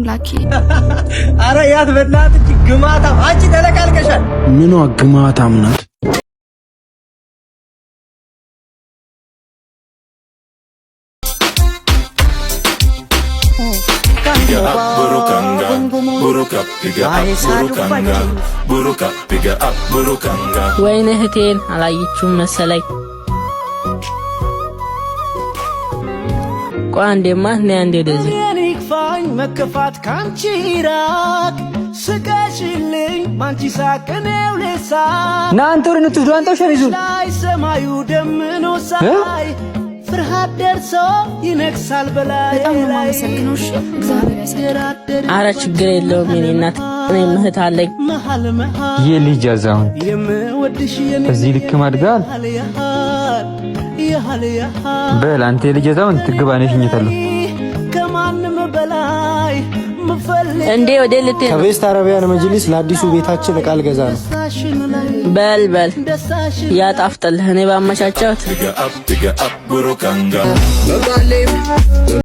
አምላኬ። አረ ያት በእናትህ ግማታም፣ አንቺ ተለቃልቀሻል። ምኗ ግማታም ናት? ወይኔ እህቴን አላየችውም መሰለኝ። ቆይ አንዴማ፣ ነይ አንዴ ወደዚህ። ይክፋኝ መከፋት ካንቺ ራቅ፣ ስቀሽልኝ ባንቺ ሳቅ እኔው ልሳቅ። ና አንተ ወደ ንትወስዱ አንተው ሸሚዙን ላይ ሰማዩ ደምኖ ሳይ ፍርሃት ደርሶ ይነግሳል በላይ። በጣም ነው የማመሰግነው። እሺ፣ እግዚአብሔር ያሳድግህ። አረ ችግር የለውም የኔ እናት፣ እኔም እህት አለኝ። መሃል መሃል የልጅ አዛውንት የምወድሽ የኔ በዚህ ልክ ማድጋል። ያህል ያህል ያህል። በል አንተ የልጅ አዛውንት ግባ፣ እኔ እሸኝታለሁ። ከማንም በላይ ምፈልግ እንዴ ወደ ልትሄድ ነው? ከቤስት አረቢያን መጅሊስ ለአዲሱ ቤታችን እቃ ልገዛ ነው። ደስታሽን ላይ በል በል ደስታሽን ያጣፍጥልህ። እኔ ባመቻቸውት።